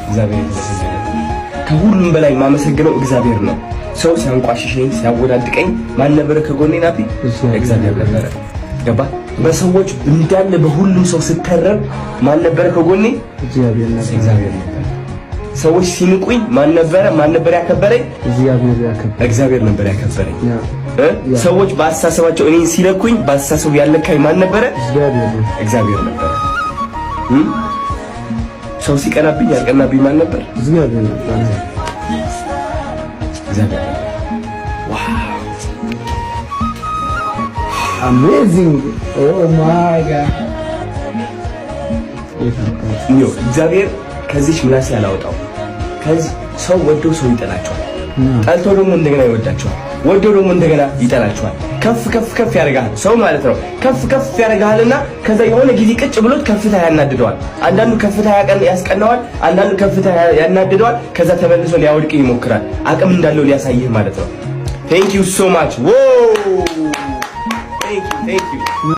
እግዚአብሔር የተመሰገነ። ከሁሉም በላይ የማመሰግነው እግዚአብሔር ነው። ሰው ሲያንቋሽሸኝ፣ ሲያወዳድቀኝ ማን ነበረ ከጎኔ? ናፒ፣ እግዚአብሔር ነበረ። ገባ? በሰዎች እንዳለ በሁሉም ሰው ስተረብ ማን ነበረ ከጎኔ? እግዚአብሔር ነበር። እግዚአብሔር ነበረ። ሰዎች ሲንቁኝ ማን ነበረ? ማን ነበር ያከበረኝ? እግዚአብሔር ያከበረ። እግዚአብሔር ነበር ያከበረኝ። ያ እ? ሰዎች በአስተሳሰባቸው እኔን ሲለኩኝ በአስተሳሰቡ ያለካኝ ማን ነበረ? እግዚአብሔር ነው። እግዚአብሔር ነበረ። እ? ሰው ሲቀናብኝ ያልቀናብኝ ማን ነበር? እግዚአብሔር ነበር። እግዚአብሔር ነበር። Wow! Amazing! Oh my God! ይኸው እግዚአብሔር ከዚች ምላሴ ያላወጣው። ከዚህ ሰው ወዶ ሰው ይጠላቸዋል፣ ጠልቶ ደግሞ እንደገና ይወዳቸዋል፣ ወዶ ደግሞ እንደገና ይጠላቸዋል። ከፍ ከፍ ከፍ ያደርግሃል ሰው ማለት ነው። ከፍ ከፍ ያደርግሃልና ከዛ የሆነ ጊዜ ቅጭ ብሎት ከፍታ ያናድደዋል። አንዳንዱ ከፍታ ያስቀናዋል፣ አንዳንዱ ከፍታ ያናድደዋል። ከዛ ተመልሶ ሊያወድቅ ይሞክራል፣ አቅም እንዳለው ሊያሳይህ ማለት ነው። Thank you so much. Thank you, thank you.